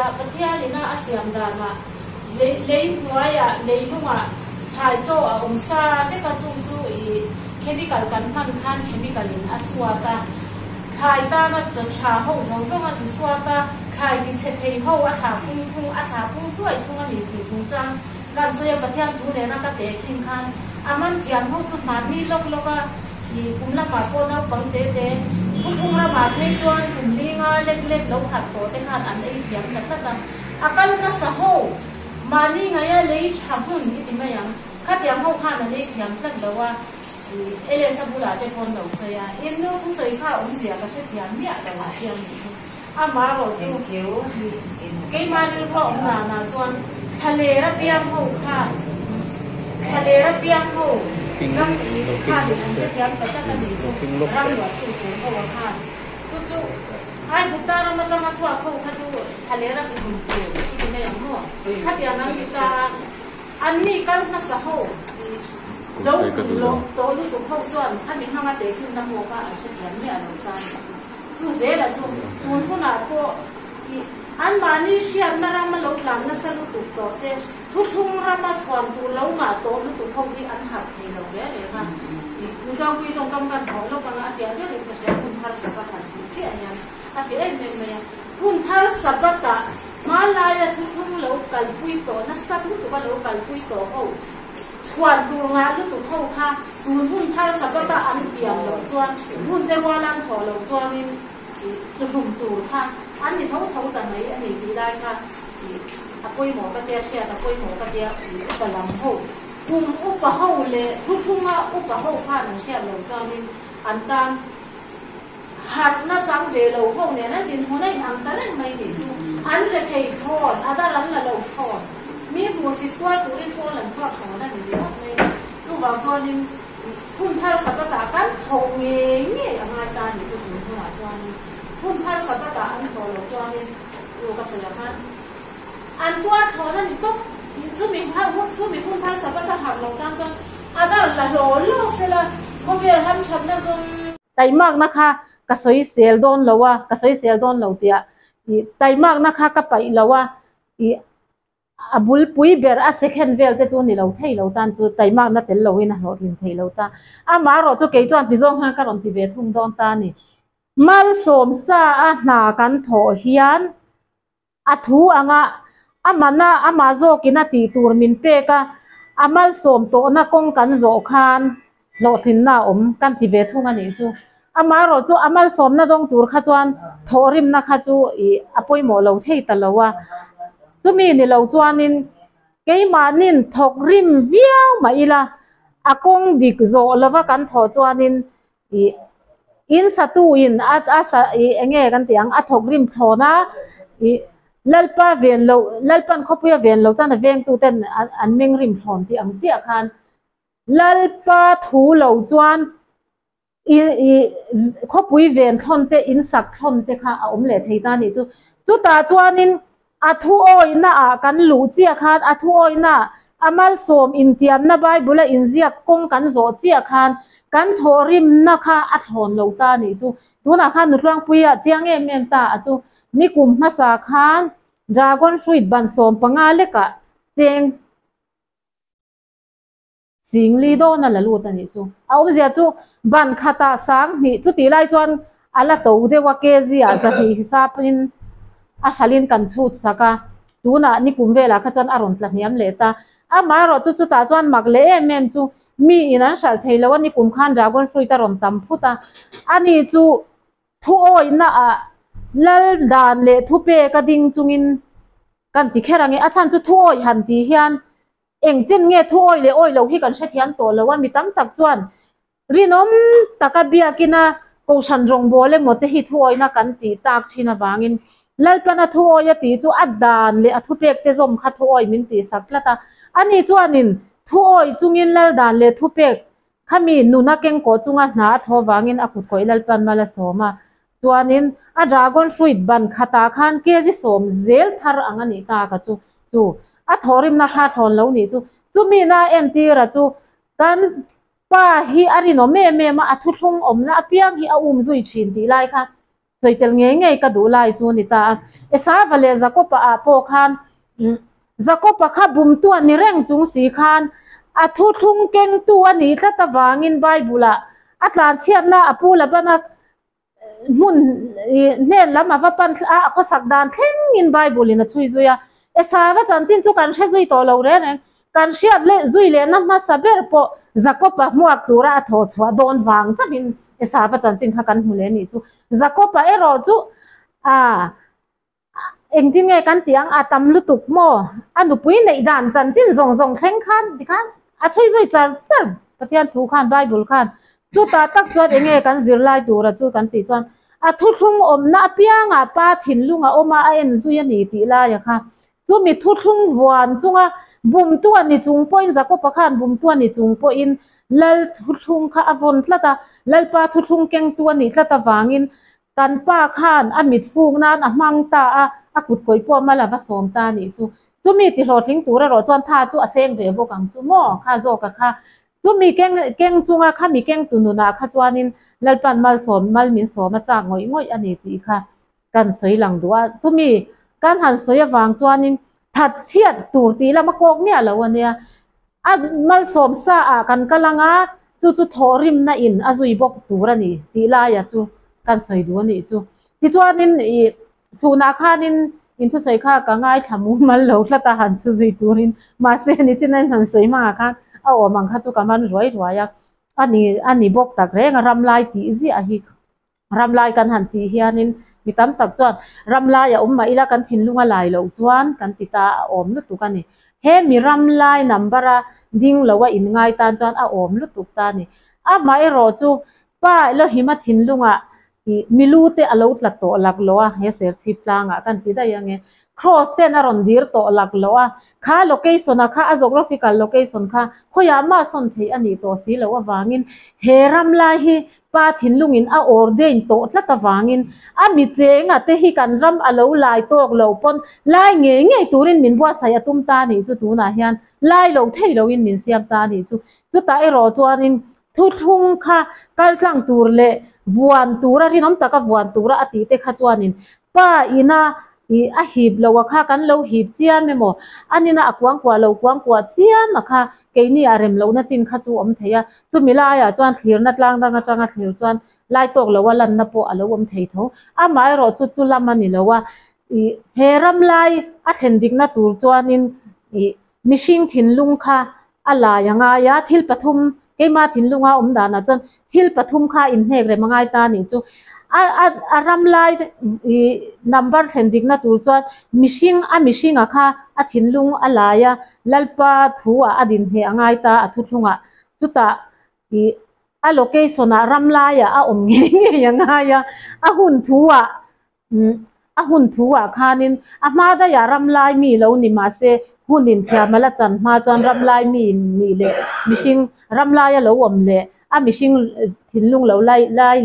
a, Pathianina a siam danah lei lei hnuaiah leilungah thlai chaw a awm sa vek a, chung chu i chemical kan hman khan chemical in a suat a, thlai tana chaw tha ho zawng zawng a tlu suat a, thlai ti chhe thei ho a thlah pung thung a thlah pung hluai thung a ni tih chungchang kan sawi a, Pathian thu nena ka teh khin khan a man thiam ho chu hmanni lawk lawk a. I kum lamah pawh naupang te te thuthlung ramah phei chuan kum linga lek lek lo khat tawh te khan an ei thiam ta tlat a. A kal hmasa ho, mahni ngaia lei tha hmun i ti mai ang, khatiang ho khan an ei thiam tlat lo a, i LS-a bulah te pawh an lo sawi a, in nu thusawi kha awmzia ka hrethiam miah lo a ti ang nih chu. Amaherawh chu keimah rilru a awm danah chuan thlaler apiang ho khan thlaler apiang ho ram khanin an hrethiam ta tlat a nih chu ram luahtu tur ho a khan chu chu Aigupta ram atanga chhuak ho kha chu thlaler a hmuh tur i ti mai ang maw? Khatiang an ti ta a, anni kal hmasa ho lo lawm tawh lutuk ho chuan khami hmanga tehkhinna pawh kha an hrethiam miah lo ta a nih chu. Chu zela chu tun hunah pawh i anmahni hriatna rama lo tlan nasa lutuk tawh te, thuthlung rama chhuan tur lo ngah tawh lutuk ho hi an harh thei lo reng reng a. I Nutangpui tawngkam kan thawh lawk anga a fiah berin ka hria, hun thar Sabbath han tih chiah hian a fiah em em mai a. Hun thar Sabbath-ah hmanlaia thuthlung lo kalpui tawh nasa lutuka lo kalpui tawh ho, Chhuan tur ngah lutuk ho kha tun hun thar Sabbath-a an pian loh chuan hun te rual an thawh loh chuanin tluhlum tur kha an ni tho tho ta mai a ni tih lai kha a pawimawh ka tia hriat a pawimawh ka tia upa lam ho kum upa ho leh thuthlunga upa ho khan an hriat loh chuanin an tan harhna chang ve lo ho nen an dinhmun a inang ta reng mai nih chu an rethei thlawn, a dar an la lo thlawn. Mi hmuhsit tuar turin pawl an chhuak thlawn a ni ringawt mai a. Chuvang chuanin hun thar Sabbath-ah kan thawh ngei ngei a ngai ta a nih chu tun hunah chuanin hun thar Sabbath-ah an thawh loh chuanin chu ka sawi ang khan an tuar thlawn a ni tawp. Chumi chumi hun thar Sabbath-a harh loh tan chuan a dar la hlaw hlaw sela khawvel hamthatna zawng Taimakna kha ka sawi sel dawn lo a, ka sawi sel dawn lo tia i taimakna kha ka paih lo a, i a bulpui ber a second vel te chu ni lo thei lo tan chu taimakna tel loin a hlawhtlin thei lo ta. Amaherawh chu kei chuan ti zawng hian ka rawn ti ve thung dawn ta a ni. Malsawmsa a hna kan thawh hian A thu anga a mana amah zawkin a tih tur min pek a, a malsawm tawhna kawng kan zawh khan hlawhtlinna a awm kan ti ve thung a nih chu. Amaherawh chu a malsawmna dawng tur kha chuan thawhrimna kha chu ih a pawimawh lo thei ta lo a, chumi ni lo chuanin keimahnin thawk rim viau mah ila a kawng dik zawh lova kan thawh chuanin Ih in satu in a a sa ih eng nge kan tih ang a thawk rim thlawn a ih Lalpa ven loh Lalpan khawpuia ven loh chuan a vengtu ten an meng rim thlawn tih ang chiah khan Lalpa thu lo chuan i ih khawpui ven thlawn te in sak thlawn te kha a awm leh thei ta a nih chu chutah chuanin A thuawihna ah kan luh chiah khan a thuawihna a malsawm intiamna Bible a inziak kawng kan zawh chiah khan kan thawhrimna kha a thlawn lo ta a nih chu. Tunah khan Nutluangpui ah chiang em em ta a chu nikum hmasa khan Dragon fruit ban 15 lekah cheng Singli dawn a la lut a nih chu. A awmzia chu ban khatah 2000 chutih lai chuan a la to deuh a kg ah 200 hisapin a hralhin kan chhut sak a, tunah nikum velah kha chuan a rawn tla hniam leh ta. Amaherawh chu chutah chuan mak leh em em chu mi in an hralh thei lo a nikum khan dragon fruit a rawn tam phut a, ani chu thuawihna ah lal dan leh thupek a ding chungin kan ti kher ang e, a chhan chu thuawih han tih hian Engchen nge thu awi leh awi lo hi kan hrethiam tawh lo a, mi tam tak chuan rinawm taka biakina Kohhran rawngbâwl emaw te hi thu awina kan tih tâk ṭhin avângin Lalpana thu awi a tih chu a dan leh a thupêk te zawm kha thu awi min tihsak tlat a. Ani chuanin thu awi chungin Lal dan leh thupêk Khami nuna kengkaw chunga hna a thaw vangin a kut kawih Lalpan mal a sawm a, chuanin a dragon fruit ban khatah khan kg 10 zel thar ang a nih ta ka chu chu a thawhrimna kha thawn lo nih chu chumi na entira chu kan pa hi a rinawm em em a, a thuthlung awmna apiang hi a um zui thin tih lai kha sawi tel ngei ngei ka duh lai chu a ni ta a. Esava leh Jakopa ah pawh khan Jakopa kha bumtu a ni reng chung si khan a thuthlung kengtu a nih tlat avangin Bible ah a tlanchhiatna a pu Labana hmun hnen lam a va pan a, a khawsak dan thlengin Bible in a chhui zui a. Esava chanchin chu kan hre zui tawh lo reng reng. Kan hriat leh zui lehna hmasa ber pawh Jakob-a hmuak tura a thaw chhuah dawn vang chauhin Esava chanchin kha kan hmu leh a nih chu. Jakob-a erawh chu a Engtin nge kan tih ang? A tam lutuk maw? A nupui neih dan chanchin zawng zawng thleng khan tikhan a chhui zui char char Pathian thu khan Bible khan chutah tak chuan enge kan zirlai tura chu kan tih chuan a thuthlung awmna apiangah pa thinlung a awm a a en zui a ni tih laia kha chumi thuthlung vuan chunga bumtu a ni chung pawhin Jakopa khan bumtu a ni chung pawhin Lal thuthlung kha a vawn tlat a Lalpa thuthlung kengtu a nih tlat avangin Kan pa khan a mit fuk nan a hmang ta a, a kut kawih pawh mal a va sawm ta a nih chu. Chumi ti hlawhtling tur erawh chuan tha chu a seng ve bawk ang chu maw? Kha zawka kha. Chumi keng keng chunga kha mi keng tu nunah kha chuanin Lalpan malsawm mal min sawm a chak ngawih ngawih a ni tih kha kan sawi lang duh a. Chumi kan han sawi avang chuanin that chhiat tur tih lam a kawk miah lo a nia. A malsawm sa ah kan kal ang a, chu chu thawhrimna in a zui bawk tur a ni tih laia chu kan sawi duh a nih chu. Tichuanin ih chhunah khanin in thusawi kha ka ngaithla mumal lo tlat a han chu zui turin mahse nichin a in han sawi hmangah khan a awm ang kha chu ka man ruai ruai a, a ni a ni bawk tak reng a ramlai tih ziah hi. Ramlai kan han tih hianin mi tam tak chuan ramlai a awm mah ila kan thinlung a lai loh chuan kan ti ta a awm lutuk a ni. He mi ramlai number a ding lo a inngai tan chuan a awm lutuk ta a ni. Amaherawh chu pa Elohim-a thinlungah ih milu te a lo tla tawh lak lo a, he serchhip tlangah kan ti daih ange. Cross ten a rawn dir tawh lak lo a, kha location a kha a geographical location kha khawiah mah sawn theih a nih tawh si loh avangin he ramlai hi Pa thinlungin a ordain tawh tlat avangin a mi chenga te hi kan ram a lo lai tawk lo pawn lai ngei ngei turin min buatsaih a tum ta nih chu tunah hian lai lo thei loin min siam ta nih chu. Chutah erawh chuanin thuthlung kha kaltlang tur leh vuan tura rinawm taka vuan tura a tih te kha chuanin pa ina ih a hip lo a kha kan lo hip chiam emaw a nina a kuangkuah lo kuangkuah chiam a kha keini a rem lohna chin kha chu awm thei a, chumi laiah chuan thlirna tlang dang atanga thlir chuan lai tawk loa lanna pawh a lo awm thei tho. Amaherawh chu chu lam a ni lo a, ih he ram lai a thlen dikna tur chuanin ih mihring thinlung kha a lai a ngai a, thil pathum keima thinlunga awm danah chuan thil pathum kha inhnek rem a ngai ta a nih chu. A a a ram lai ih number thlen dikna tur chuan mihring a mihringa kha a thinlung a lai a, Lalpa thu ah a din hneh a ngai ta a thuthlungah chutah ih a location ah ram laiah a awm ngei ngei a ngai a, a hun thu ah umm a hun thu ah khanin a hma daihah ram lai mi lo ni mahse hun inthiam a la chan hma chuan ram lai mi nih leh mihring ram laia lo awm leh a mihring thinlung lo lai lai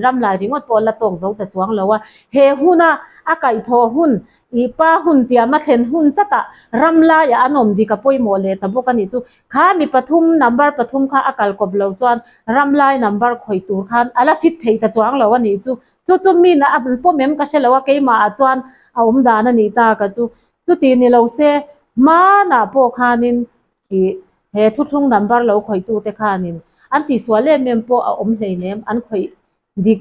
ram lai ringawt pawh la tawk zo ta chuang lo a, he huna a kaihthawh hun Ih pa hun tiam a thlen hun chatah ram laiah an awm dik a pawimawh leh ta bawk a nih chu. Kha mi pathum number pathum kha a kal kawp lo chuan ram lai number khawih tur khan a la fit thei ta chuang lo a nih chu. Chu chu min a pawm em ka hre lo a keimah ah chuan a awm dan a nih ta ka chu. Chuti ni lo se hmanah pawh khanin ih he thuthlung number lo khawih tute khanin an tihsual em em pawh a awm hleinem an khawih Dik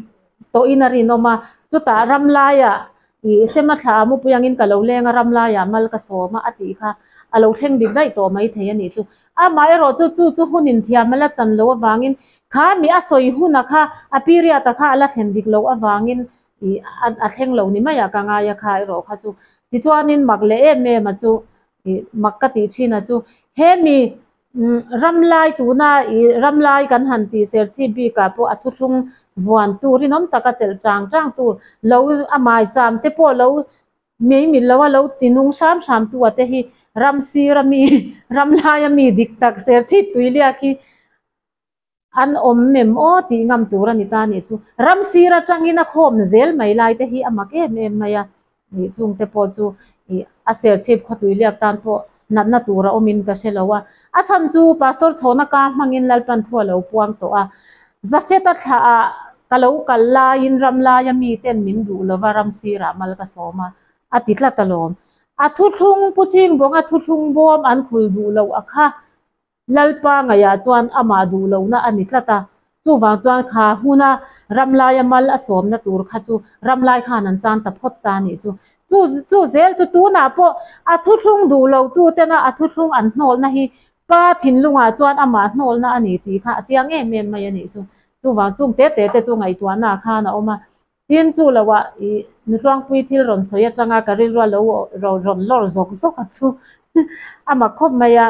tawhin a rinawm a, chutah ram laiah ih sema thla a mupui angin ka lo leng a, ram laiah mal ka sawm a a tih kha a lo thleng dik daih tawh mai thei a nih chu. Amaherawh chu chu chu hun inthiam a la chan loh avangin kha mi a sawi huna kha a period a kha a la thlen dik loh avangin ih a thleng lo ni maiah ka ngai a kha erawh kha chu. Tichuanin mak leh em em a chu ih mak ka tih thin a chu hemi Ramlai tuna i ramlai kan han tih serchhip bikah pawh a thuthlung vuan tu rinawm taka chelh chang chang tu lo a maicham te pawh lo mei mil loa lo ti nung hram hram tu a te hi ram sira mi ramlaia mi dik tak serchhip tuiliak hi An awm mem aw tih ngam tur a ni ta nih chu. Ram sir atangin a khawm zel mai lai te hi a mak em em mai a, ih chung te pawh chu ih a serchhip khawtui liak tan pawh natna tur a awmin ka hre lo a. A chhan chu Pastor Chhawna ka hmangin Lalpan thu a lo puang tawh a, Zafeta thlah ah ka lo kal laiin ram laia miten min duh lova ram sirah mal ka sawm a. a ti tlat alawm. A thuthlung Pu Chingbawnga thuthlung bawm an khul duh loh a kha Lalpa ngaihah chuan amah duh lohna a ni tlat a, chuvang chuan kha hmuna ramlaia mal a sawmna tur kha chu ramlai khan an chan ta phawt ta a nih chu. Chu chu zel chu tunah pawh a thuthlung duh lo tutena a thuthlung an hnawlna hi pa thinlungah chuan amah hnawlna a ni tih kha a chiang em em mai a nih chu. Chuvang chung te te te chu ngaihtuahna khan a awm a, Tin chu lo ah i nutluangpui thil rawn sawi atanga ka rilru a lo rawn lawr zawk zawk a chu a mak khawp mai a,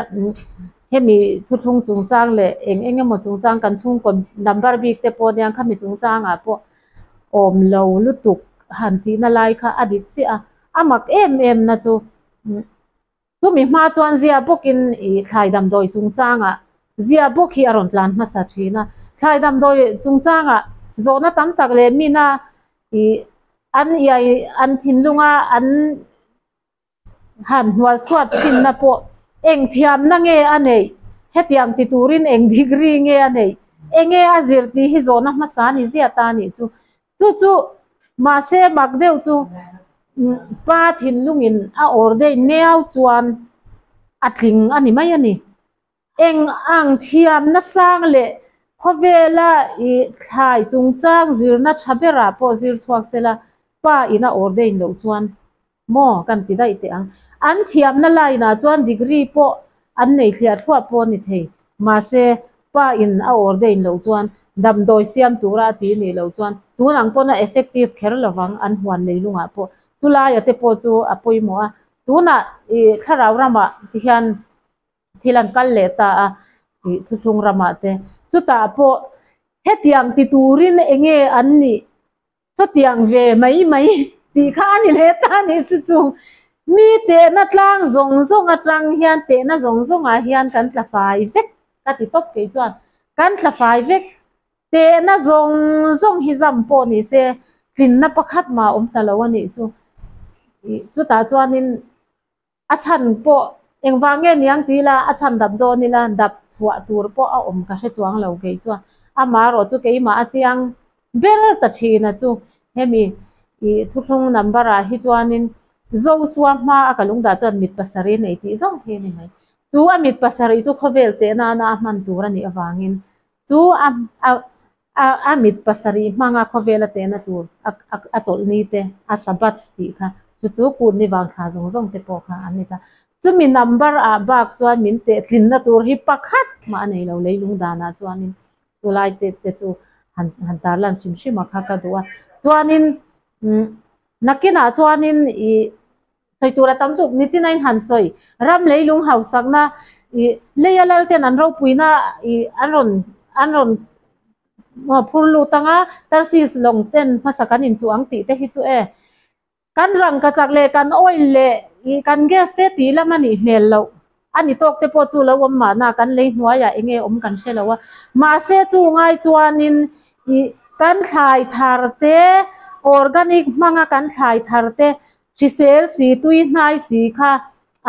hemi thuthlung chungchang leh eng eng emaw chungchang kan chhungkaw number bik te pawh nia khami chungchangah pawh awm lo lutuk han tihna lai kha a dik chiah a, a mak em em na chu Chumi hma chuan zia bawkin i thlai damdawi chungchangah zia bawk hi a rawn tlan hmasa thin a. Thlai damdawi chungchangah zawhna tam tak leh mina i an iai an thinlunga an han hnual suat thinna pawh eng thiamna nge a neih, hetiang ti turin eng degree nge a neih, enge a zir tih hi zawhna hmasa a ni zia ta a nih chu. Chu chu mahse mak deuh chu pa thinlungin a ordain miau chuan a tling a ni mai a ni. Eng ang thiamna sang leh khawvela i thlai chungchang zirna tha berah pawh zir chhuak sela pa in a ordain loh chuan Maw kan ti daih teh ang. An thiamna line ah chuan degree pawh an nei thliah thluah pawh a ni thei. Mahse, pa in a ordain loh chuan damdawi siam tura a ti nih loh chuan tun ang pawn a effective kher lovang an huan leilungah pawh. Chulaia te pawh chu a pawimawh a. Tunah i thlarau ramah ti hian thil an kal leh ta a tih thuthlung ramah te. Chutah pawh hetiang ti turin enge an nih Chutiang ve mai mai tih kha a ni leh ta a nih chu chu. Mi tehna tlang zawng zawng atang hian tehna zawng zawngah hian kan tla fai vek ka ti tawp kei chuan kan tla fai vek. Tehna zawng zawng hi zam pawh ni se tlinna pakhat mah a awm ta lo a nih chu. Ih chutah chuanin A chhan pawh engvang nge niang ti ila a chhan dap dawn ila dap chhuah tur pawh a awm ka hre chuang lo kei chuan amaherawh chu keimah a chiang ber ta thin a chu hemi ih thuthlung number ah hi chuanin Zosua hma a ka lungdah chuan mit pasarih a nei tih zawng hi a ni mai. Chu a mit pasarih chu khawvel teh nana a hman tur a nih avangin chu a a a mit pasarih hmanga khawvela tehna tur a a chawlhni te a Sabbath tih kha chu chu kut ni vang thla zawng zawng te pawh kha an ni ta. Chumi number ah bak chuan min teh tlinna tur hi pakhat mah a nei lo leilung danah chuanin chulai te te chu han han tarlan hrim hrim a kha ka duh a. Chuanin umm nakinah chuanin ih Sawi tur a tam tuk, nichina in han sawi. Ram leilung hausakna ih leia lal ten an ropuina ih an rawn an rawn phur lut anga Tarsis lawng ten hmasa kan inchuh ang tih te hi chu e. Kan rangkachak leh kan oil leh ih kan gas te tih lam a nih hmel loh. A ni tawk te pawh chu lo awm mahna kan lei hnuaiah eng nge awm kan hre lo a. Mahse chu ngai chuanin ih kan thlai thar te organic hmanga kan thlai thar te Hrisel si, tui hnai si kha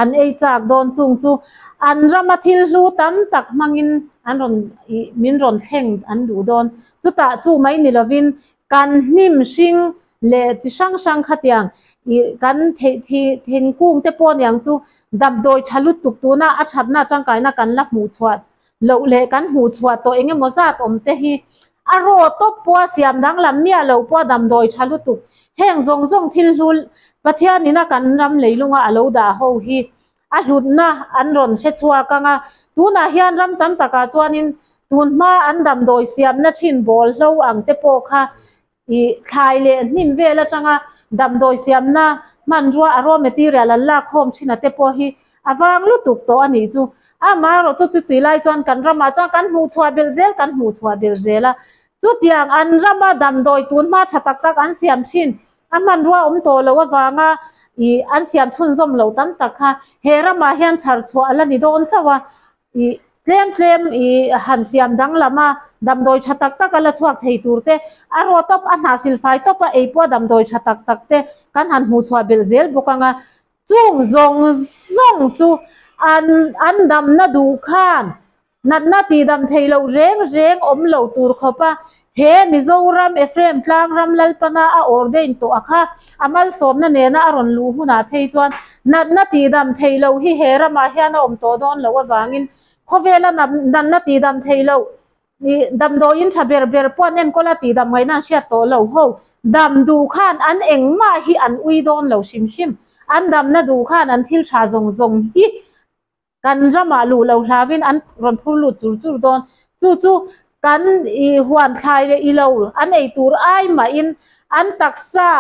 an ei chak dawn chung chu an rama thil hlu tam tak hmangin an rawn ih min rawn thleng an duh dawn. Chutah chu mai ni lovin kan hnim hring leh chi hrang hrang khatiang ih kan theih thi thingkung te pawh aniang chu damdawi tha lutuk tuna a thatna tangkaina kan la hmuh chhuah loh leh kan hmuh chhuah tawh eng emaw zat awm te hi a raw tawp pawha siam danglam miah lo pawha damdawi tha lutuk heng zawng zawng thil hlu Pathianina kan ram leilunga a lo dah ho hi a hlutna an rawn hre chhuak ang a, tunah hian ram tam takah chuanin tun hma an damdawi siamna thin bawl hlo ang te pawh kha Ih, thlai leh hnim vel atanga damdawi siamna hmanrua a raw material an lak khawm thin a te pawh hi a vang lutuk tawh a nih chu. Amaherawh chu chutui lai chuan kan ramah chuan kan hmuh chhuah belh zel kan hmuh chhuah belh zel a. Chutiang an rama damdawi tun hma tha tak tak an siam thin a hmanrua awm tawh loh avanga ih an siam chhunzawm loh tam tak kha he ramah hian chhar chhuah a la ni dawn chauh a. Ih, tlem tlem ih han siam danglam a, damdawi tha tak tak a la chhuak thei tur te, a raw tawp a hnah silfai tawp a ei pawh damdawi tha tak tak te kan han hmuh chhuah belh zel bawk ang a. Chung zawng zawng chu an an damna duh khan natna tihdam thei loh reng reng awm lo tur khawp a. He Mizoram Ephraim tlang ram Lalpana a ordain tawh a kha a malsawmna nena a rawn luh hunah phei chuan natna tihdam theih loh hi he ramah hian a awm tawh dawn loh avangin khawvela natna tihdam theih loh Damdawiin tha ber ber pawh an enkawl a tih dam ngaihna an hriat tawh lo ho. Dam duh khan an engmah hi an ui dawn lo hrim hrim. An damna duh khan an thil tha zawng zawng hi kan ramah luh lo hlauin an rawn phur lut chur chur dawn. Chu chu kan i huan thlai leh i lo an ei tur ai mahin an taksa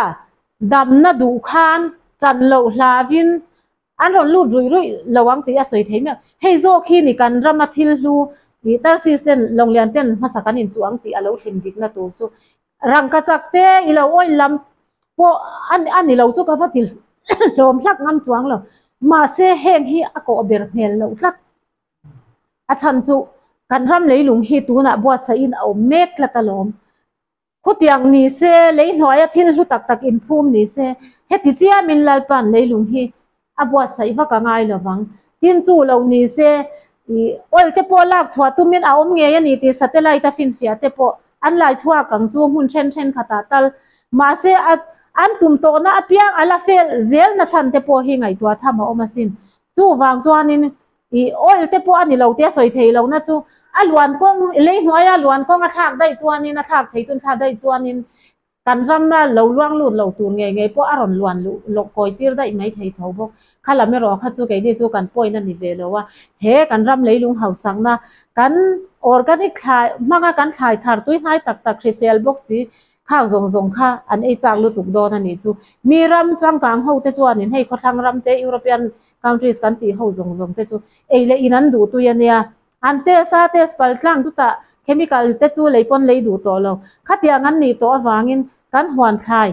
damna duh khan chan loh hlauin An rawn lut ruih ruih lo ang tih a sawi thei miah. Hei zawk hi ni kan rama thil hlu ih Tarsis ten Lawnglian ten hmasa kan inchuh ang tih a lo thlen dikna tur chu rangka chak te i lo oil lam pawh a ni lo chu ka va ti hlawm hlak ngam chuang lo. Mahse heng hi a kawh ber hmel loh tlat. A chhan chu kan ram leilung hi tunah buatsaihin a awm mek tlat alawm. Khutiang ni se, lei hnuaia thil hlu tak tak inphum ni se, heti chiamin Lalpa'n leilung hi a buatsaih vak a ngai lo vang. Tin chu lo ni se, ih, oil te pawh lak chhuah tumin a awm ngei a ni tih satellite a finfiah te pawh an lai chhuak ang chu hmun then then khatah tal. Mahse, a, an tum tawhna apiang a la fel zelna chhan te pawh hi ngaihtuah tham a awm asin. Chuvang chuanin Ih, oil te pawh a ni lo tia sawi thei lo na chu a luan kawng, lei hnuaia luan kawng a thlak daih chuanin, a thlak thei tun thlak daih chuanin kan rama lo luang lut lo tur ngei ngei pawh a rawn luan luh lawk kawi tir daih mai thei tho bawk. Kha lam erawh kha chu keini chu kan point a ni ve lo a, he kan ram leilung hausakna kan organic thlai hmanga kan thlai thar tui hnai tak tak hrisel bawk si khak zawng zawng kha an ei chak lutuk dawn a nih chu. Mi ram changkang ho te chuanin hei khawthlang ram te European Countries kan tih ho zawng zawng te chu ei leh in an duh tui a nia. An test a, test pal tlang chutah chemical te chu lei pawn lei duh tawh lo. Khatiang an nih tawh avangin kan huan thlai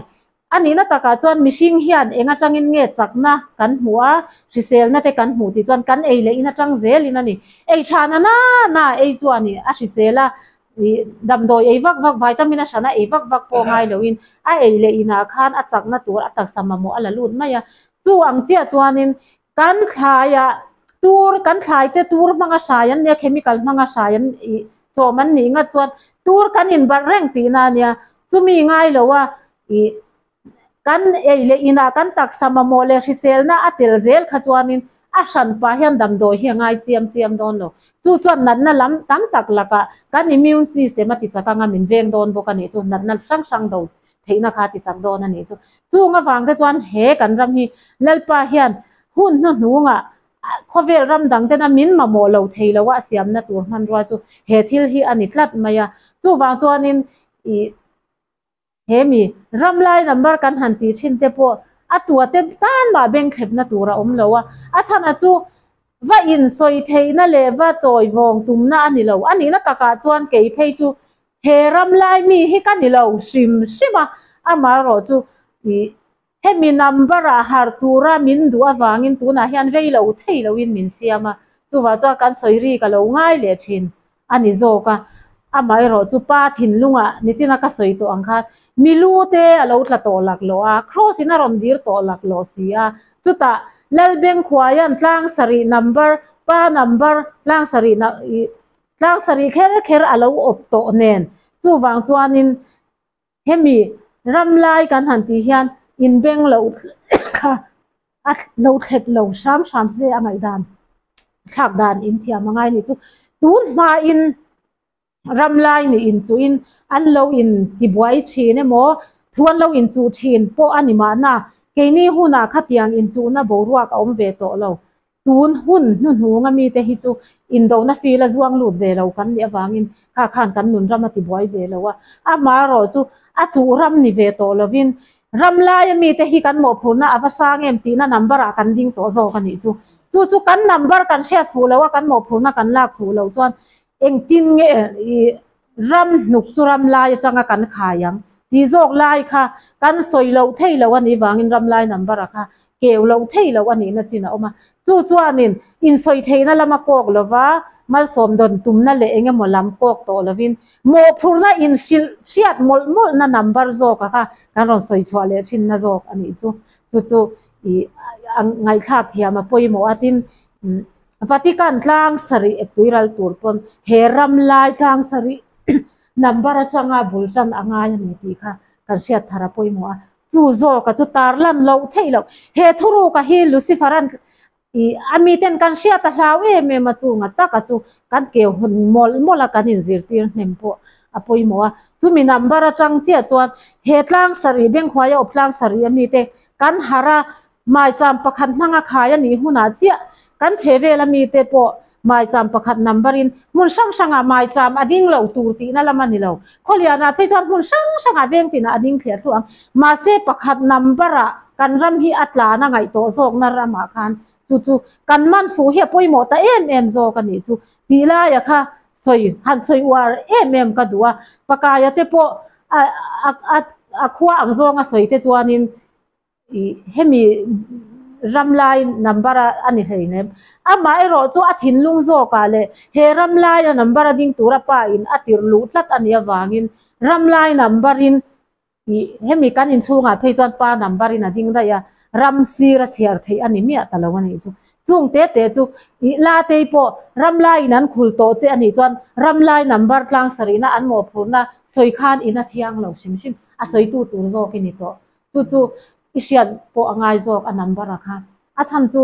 a nihna takah chuan mihring hian eng atangin nge chakna kan hmuh a, hriselna te kan hmuh tih chuan kan ei leh in atang zelin a ni. Ei tha na na na ei chuan ih a hrisel a, ih damdawi ei vak vak vitamin a hrana ei vak vak pawh ngai loin a ei leh inah khan a chakna tur a taksa mamawh a la lut mai a. Chu ang chiah chuanin kan thlaiah tur, kan thlaite tur hmanga hrai an nia, chemical hmanga hrai an ih chawm an nih ngat chuan tur kan inbarh reng tihna a nia. Chumi ngai loa ih kan ei leh inah kan taksa mamawh leh hriselna a tel zel kha chuanin a hran pah hian damdawi hi a ngai chiam chiam dawn lo. Chu chuan natna lam tam tak lakah kan immune system a tichak anga min veng dawn bawk a nih chu, natna hrang hrang do theihna kha ti chak dawn a nih chu. Chung avang te chuan he kan ram hi Lalpa hian hun hnuhnungah khawvel ram dang tena min mamawh lo thei lo a siamna tur hmanrua chu he thil hi a ni tlat mai a. Chuvang chuanin ih he mi ram lai number kan han tih thin te pawh a tua te tan mah bengthlepna tur a awm lo a. A chhan a chu va insawi theihna leh va chawi vawng tumna a ni lo. A nihna takah chuan kei phei chu He ram lai mi hi ka ni lo hrim hrim a, amaherawh chu ih hemi number ah harh tura min duh avangin tunah hian vei lo thei loin min siam a, chuvah chuan kan sawi ri ka lo ngai leh thin a ni zawk a, amaherawh chu pa thinlungah nichina ka sawi tawh ang khan mi lu te a lo tla tawh laklawh a, cross in a rawn dir tawh laklawh si a, chutah Lalbengkhuaia'n tlang sarih number, pa number tlang sarih ih Tlang sarih kher kher a lo awp tawh nen, chuvang chuanin hemi ram lai kan han tih hian inbeng loh kha a lo thlep lo hram hram se a ngaihdan thlak dan in thiam a ngai nih chu. Tun hmain ram lai nih inchuhin an lo intibuai thin emaw thu an lo inchuh thin pawh a ni mahna, keini hunah khatiang inchuhna boruak a awm ve tawh lo. Tun hun hnuhnung a mite hi chu indona fil a zuang lut ve lo kan nih avangin kha khan kan nun ram a ti buai ve lo a, amaherawh chu a chuh ram ni ve tawh lovin ram laia mite hi kan mawhphurhna a va sang em tihna number ah kan ding tawh zawk a nih chu. Chu chu kan number kan hriat fuh lo a, kan mawhphurhna kan lak fuh loh chuan engtin nge ih ram hnuk chu ram lai atanga kan khai ang tih zawk lai kha kan sawi loh thei lo a nih vangin ram lai number a kha keu loh thei loh a nihna chin a awm a. Chu chuanin insawi theihna lama kawk lova malsawm dawn tumna leh eng emaw lam kawk tawh lovin mawhphurhna inhrilh hriat mawlh mawlhna number zawka kha kan rawn sawi chhuah leh thinna zawk a nih chu. Chu chu ih ngaihthlak thiam a pawimawh a tin Vatican tlang sarih eptui ral tur pawn he ram lai tlang sarih. number atanga bul tan a ngai a ni tih kha kan hriat thar a pawimawh a. Chu zawka chu tarlan loh theih loh. He thuruka hi Lucifer-a'n I a miten kan hriat a hlau em em a, chunga taka chu kan keu hun mawlh mawlh a, kan inzirtir hnem pawh a pawimawh a. Chumi number atang chiah chuan he tlang sarih, Bengkhuaia awp tlang sarih a mite kan harh a, maicham pakhat hmanga khai a nih hunah chiah kan chhe vel a mite pawh maicham pakhat number in hmun hrang hrangah maicham a ding lo tur tihna lam a ni lo. Khawlianah phei chuan hmun hrang hrangah veng tinah a ding thliah thluah ang. Mahse pakhat number ah kan ram hi a tlan a ngaih tawh zawkna ramah khan chu chu kan man fuh hi a pawimawh ta em em zawk a nih chu tih laia kha sawi han sawi uar em em ka duh a. Pakaia te pawh a a a khua ang zawnga sawi te chuanin I hemi ram lai number a a ni hleinem. Amaherawh chu a thinlung zawkah leh he ram laia number a ding tura pa in a tirh luh tlat a nih avangin ram lai number in i hemi kan inchhungah phei chuan pa number in a ding daih a, ram sir a chhiar theih a ni miah ta lo a nih chu. Chung te te chu i la tei pawh ram laiin an khul tawh che a nih chuan ram lai number tlang sarihna an mawhphurhna sawi khan in a thiang lo hrim hrim a sawitu tur zawk i ni tawh. Chu chu i hriat pawh a ngai zawk a number a kha. A chhan chu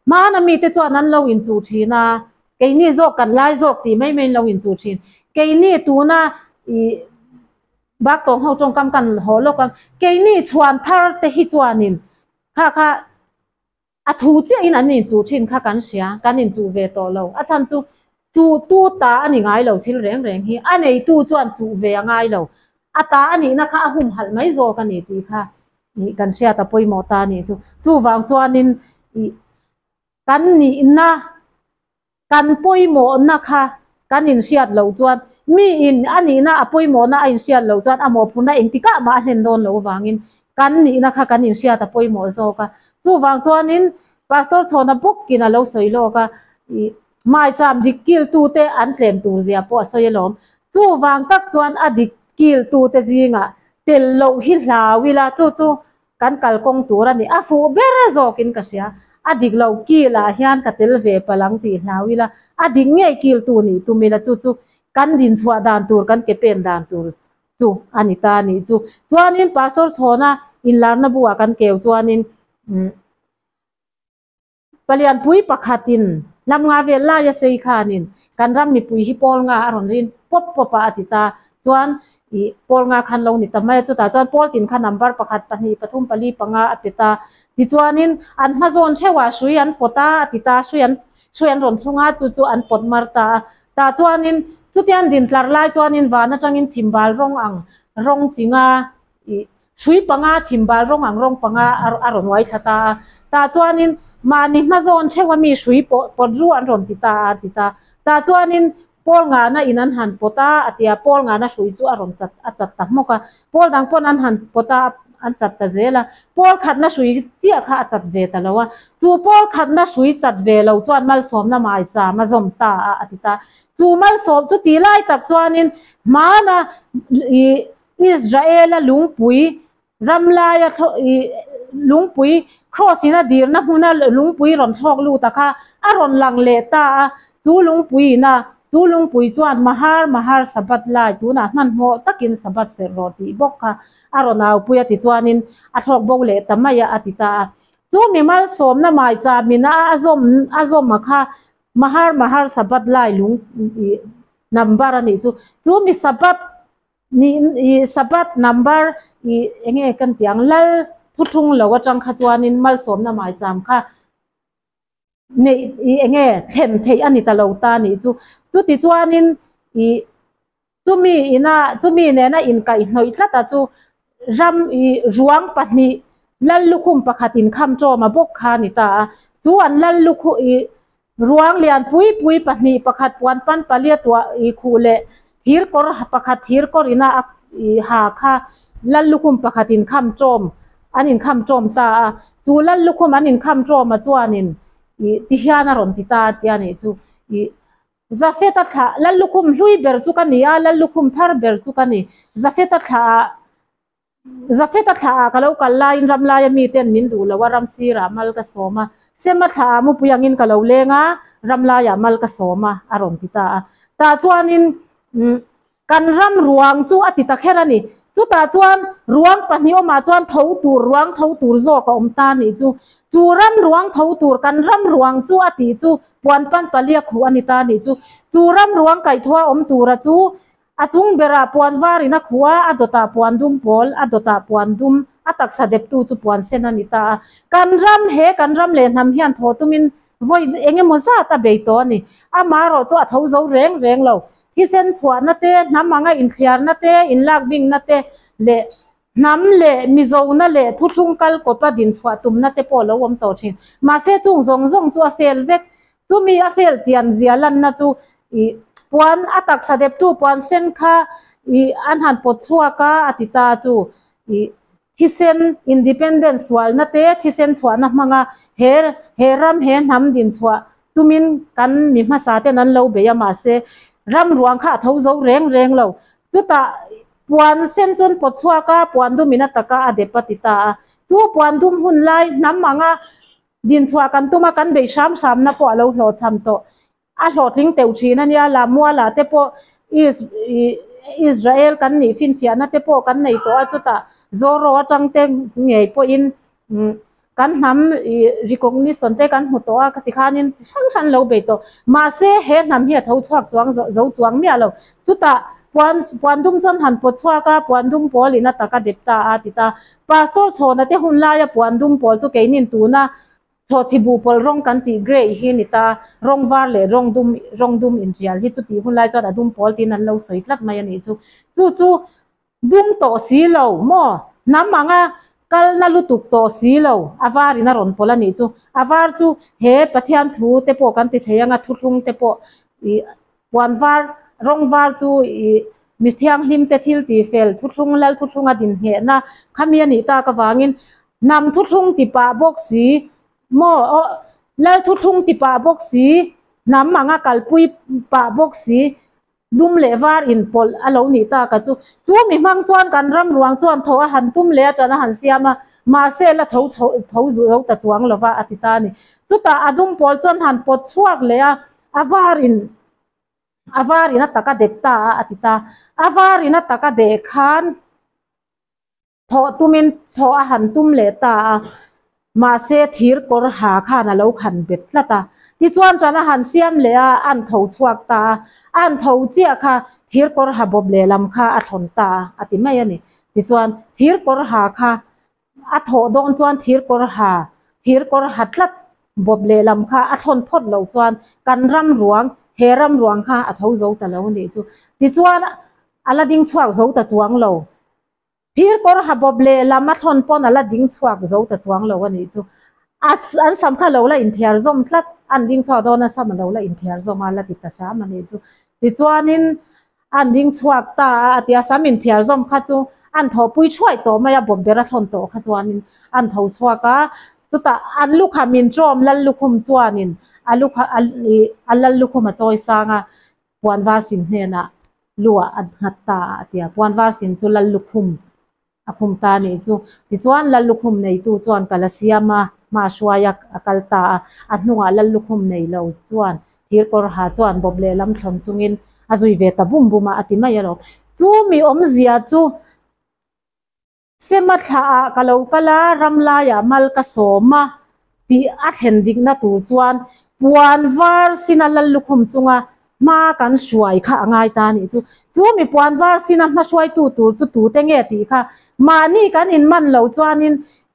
hmana mite chuan an lo inchuh thin a, keini zawk kan lai zawk tih mai mai an lo inchuh thin. Keini tuna i bak tawng ho tawngkam kan haw lawk ang, keini chhuan thar te hi chuanin kha kha A thu chiahin an inchuh thin kha kan hria, kan inchuh ve tawh lo. A chhan chu chuhtu ta a ni ngai lo thil reng reng hi. A neitu chuan chuh ve a ngai lo. A ta a nihna kha a humhalh mai zawk a ni tih kha ih kan hriat a pawimawh ta a nih chu. Chuvang chuanin ih kan nihna Kan pawimawhna kha kan inhriat loh chuan miin a nihna a pawimawhna a inhriat loh chuan a mawhphurhna engtikah mah a hlen dawn loh avangin kan nihna kha kan inhriat a pawimawh zawk a. Chuvang chuanin Pastor Chhawna bawkin a lo sawi lawk a, ih maicham dik kiltute an tlem tur zia pawh a sawi alawm. Chuvang tak chuan a dik kiltute zingah tel loh hi hlau ila chu chu Kan kalkawng tur a ni. A fuh ber zawkin ka hria. A dik lo kil ah hian ka tel ve palh ang tih hlau ila, a dik ngei kil tu nih tum ila chu chu kan dinchhuah dan tur, kan ke pen dan tur chu a ni ta a nih chu. Chuanin Pastor Chhawna inlarna bu ah kan keu chuanin umm Palianpui pakhatin lam nga vel laia sei khanin kan ram mipui hi pawl nga a rawn rin pawp pawp a a ti ta. Chuan ih pawl nga khan lo ni ta mai a, chutah chuan pawl tin kha number pakhat, pahnih, pathum, pali, panga a pe ta. Tichuanin an hma zawn theuhah hrui an pawt a a ti ta, hrui an hrui an rawn thlung a, chu chu an pawt mar ta a. Tah chuanin chutiang dintlar lai chuanin van atangin chhimbal rawng ang rawng chi nga ih Hrui panga chhimbal rawng ang rawng panga a rawn uai thla ta a, tah chuanin mahni hma zawn theuh a mi hrui pawh pawt ru an rawn ti ta a, a ti ta. Tah chuanin Pawl ngana in an han pawt a, a ti a, Pawl ngana hrui chu a rawn chat a chat ta hmawk a, Pawl dang pawn an han pawt a, an chat ta zel a, Pawl khatna hrui chiah kha a chat ve ta lo a, chu Pawl khatna hrui chat ve lo chuan malsawmna maicham a zawm ta a, a ti ta. Chu malsawm chu ti lai tak chuanin hmana ih Israel-a lungpui ram laia lungpui cross in a dirna hmuna lungpui rawn thlawk lut a kha a rawn lang leh ta a, chu lungpui ina chu lungpui chuan Mahar Mahar Sabbath lai tunah hmanhmawh takin Sabbath serh rawh tih bawk kha a rawn aupui a tichuanin a thlawk bo leh ta mai a a ti ta a. Chu mi malsawmna maicham ina a zawm a zawm a kha Mahar Mahar Sabbath lai lung number a nih chu. Chu mi Sabbath Ni i Sabbath number i enge kan tih ang lal thuthlung lo atang kha chuanin malsawmna maicham kha neih i enge thlen theih a ni ta lo ta nih chu. Chuti chuanin i chumi ina chumi nena inkaihhnawih tlat a chu ram i ruang pahnih lal lukhum pakhat inkham tawma bawk kha a ni ta a. Chu an lal lukhu i Ruang lian pui pui pahnih pakhat puan pan palia tuah i khuh leh thir kawr pakhat thir kawr ina a i ha kha lal lukhum pakhat in kham tawm an in kham tawm ta a, chu lal lukhum an in kham tawm a chuanin i ti hian a rawn ti ta a tia nih chu i Zafeta thlah lal lukhum hlui ber chu ka ni a, lal lukhum thar ber chu ka ni Zafeta thlah ah Zafeta thla ah ka lo kal laiin ram laia miten min duh lo a, ram sirah mal ka sawm a, Sema thla ah mupui angin ka lo leng a, ram laiah mal ka sawm a, a rawn ti ta a. Tah chuanin umm. Kan ram ruang chu a ti ta kher a ni. Chutah chuan ruang pahnih awmah chuan tho tur, ruang tho tur zawk a awm ta a nih chu. Chu ram ruang tho tur, kan ram ruang chu a tih chu puan pan palia khuh a ni ta a nih chu. Chu ram ruang kaihthua awm tura chu a chung berah puan varin a khuh a, a dawtah puan dum pawl, a dawtah puan dum, a taksa deptu chu puan sen a ni ta a. Kan ram, he kan ram leh hnam hian thaw tumin vawi eng emaw zat a bei tawh a ni. Amaherawh chu a tho zo reng reng lo. Thisen chhuahna te, hnam anga inthliarna te, inlakbingna te leh hnam leh Mizona leh thuthlung kal kawpa dinchhuah tumna te pawh a lo awm tawh thin. Mahse chung zawng zawng chu a fel vek. Chumi a fel chian zia lanna chu ih puan a taksa deptu puan sen kha ih an han pawt chhuak a, a ti ta chu ih Thisen independence sualna te thisen chhuahna hmanga he he ram he hnam dinchhuah tumin kan mi hmasa ten an lo bei a mahse ram ruang kha a tho zo reng reng lo. Chutah puan sen chuan pawt chhuak a puan dumin a taka a dep a ti ta a. Chu puan dum hun lai hnam anga dinchhuah kan tuma kan bei hram hramna pawh a lo hlawhchham tawh. A hlawhtling teuh thin a nia, Lamuala te pawh Israel kan nih finfiahna te pawh kan nei tawh a, chutah Zoro atang te ngei pawhin kan hnam recognition te kan hmu tawh a, khati khanin chi hrang hrang lo bei tawh. Mahse he hnam hi a tho chhuak chuang zo chuang miah lo. Chutah puan puan dum chuan han pawt chhuak a, puan dum pawl in a tak a dep ta a ti ta. Pastor Chhawna te hun laia puan dum pawl chu keinin tuna Chhawchhi buhpawlh rawng kan tih grey hi ni ta, rawng var leh rawng dum rawng dum intial hi chutih hun lai chuan a dum pawl tiin an lo sawi tlat mai a nih chu. Chu chu dum tawh si lo maw? Hnam anga kalna lutuk tawh si lo, a varin a rawn pawlh a nih chu. A var chu he Pathian thu te pawh kan ti thei anga thuthlung te pawh ih puan var rawng var chu ih mi thianghlim te thil ti fel thuthlung lal thuthlunga dinhnehna khami a nih tak avangin Hnam thuthlung ti pah bawk si maw aw Lal thuthlung ti pah bawk si, hnam anga kalpui pah bawk si, dum leh var inpawlh a lo nih tak a chu. Chu mi hmang chuan kan ram ruang chuan tho a han tum leh a ṭan a han siam a, mahse la tho chho tho zuh lo ta chuang lo va a ti ta a ni. Chutah a dum pawl chuan han pawt chhuak leh a, a var in a var in a tak a dep ta a a ti ta. A var in a tak a deh khan. Thawh tumin thawh a han tum leh ta a, mahse thir kawr ha khan a lo khan bet tlat a. Tichuan ṭan a han siam leh a, an tho chhuak ta a, an tho chiah kha thir kawr ha bawp lehlam kha a thlawn ta a, a ti mai a ni. Tichuan thir kawr ha kha a thawh dawn chuan thir kawr ha, thir kawr ha tlat bawp lehlam kha a thlawn phawt loh chuan kan ram ruang, he ram ruang kha a tho zo ta lo a nih chu. Tichuan a la ding chhuak zo ta chuang lo. Thir kawr ha bawp leh lam a thlawn pawn a la ding chhuak zo ta chuang lo a nih chu. A an sam kha lo la inthiar zawm tlat, an ding chhuak dawn a sam a lo la inthiar zawm a la ti ta hram a nih chu. Tichuanin an ding chhuak ta a a ti a, sam inthiar zawm kha chu an thawhpui thuai tawh mai a, bawp ber a thlawn tawh kha chuanin an tho chhuak a, chutah an lukham in ṭawm lal lukhum chuanin a lukha a ih a lal lukhum a chawi sang a, Puan var sin hnenah luah a nghat ta a a ti a, puan var sin chu lal lukhum a khum ta a nih chu. Tichuan lal lukhum neitu chuan kal a siam a, hma hruai a a kal ta a, a hnungah lal lukhum nei lo chuan thir kawr ha chuan bawp lehlam thlawn chungin a zui ve ta bum bum a a ti mai alawm. Chu mi awmzia chu Sema thlaah ka lo kal a, ram laiah mal ka sawm a tih a thlen dikna tur chuan puan var sina lal lukhum chunga hma kan hruai kha a ngai ta a nih chu. Chu mi puan var sina hma hruaitu tur chu tute nge tih kha mahni kan inman lo chuanin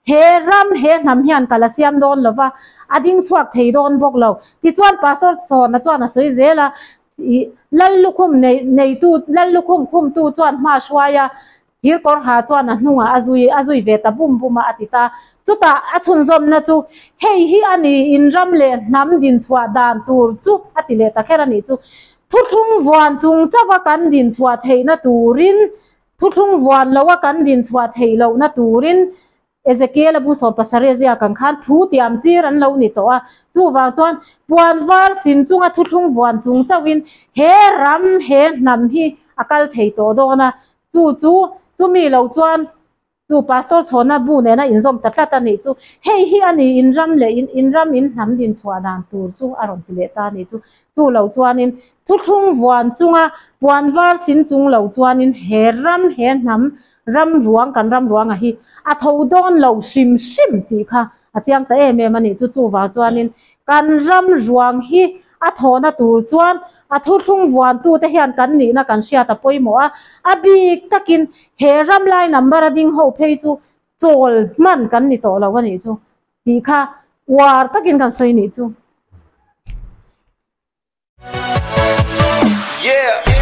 he ram he hnam hian ka la siam dawn lo va, a ding chhuak thei dawn bawk lo. Tichuan Pastor Sawna chuan a sawi zel a, ih lal lukhum nei neitu lal lukhum khumtu chuan hma hruai a, Thir kawr ha chuan a hnungah a zui a zui ve ta bum bum a, a ti ta. Chutah a chhunzawmna chu, Hei hi a ni, in ram leh hnam dinchhuah dan tur chu, a ti leh ta kher a nih chu. Thuthlung vuan chung chauha kan dinchhuah theihna turin, thuthlung vuan loa kan dinchhuah theih lohna turin, Ezekiel-a bu 17 a ziak ang khan thu tiam tir an lo ni tawh a, chuvang chuan puan var sin chunga thuthlung vuan chung chauhin he ram, he hnam hi a kal thei tawh dawn a, chu chu chumi lo chuan chu Pastor Chhawna bu nena inzawm ta tlat a nih chu. Hei hi a ni in ram leh in in ram in hnam din chhuah dan tur chu a rawn ti leh ta a nih chu. Chu lo chuanin thuthlung vuan chunga puan var sin chung lo chuanin he ram, he hnam ram ruang, kan ram ruanga hi a tho dawn lo hrim hrim tih kha a chiang ta em em a nih chu. Chuvang chuanin kan ram ruang hi a thawhna tur chuan a thuthlung vuantute hian kan nihna kan hriat a pawimawh a, a bik takin he ram lai number a ding ho phei chu chawl hman kan ni tawh lo a nih chu tih kha uar takin kan sawi nih chu. Yeah.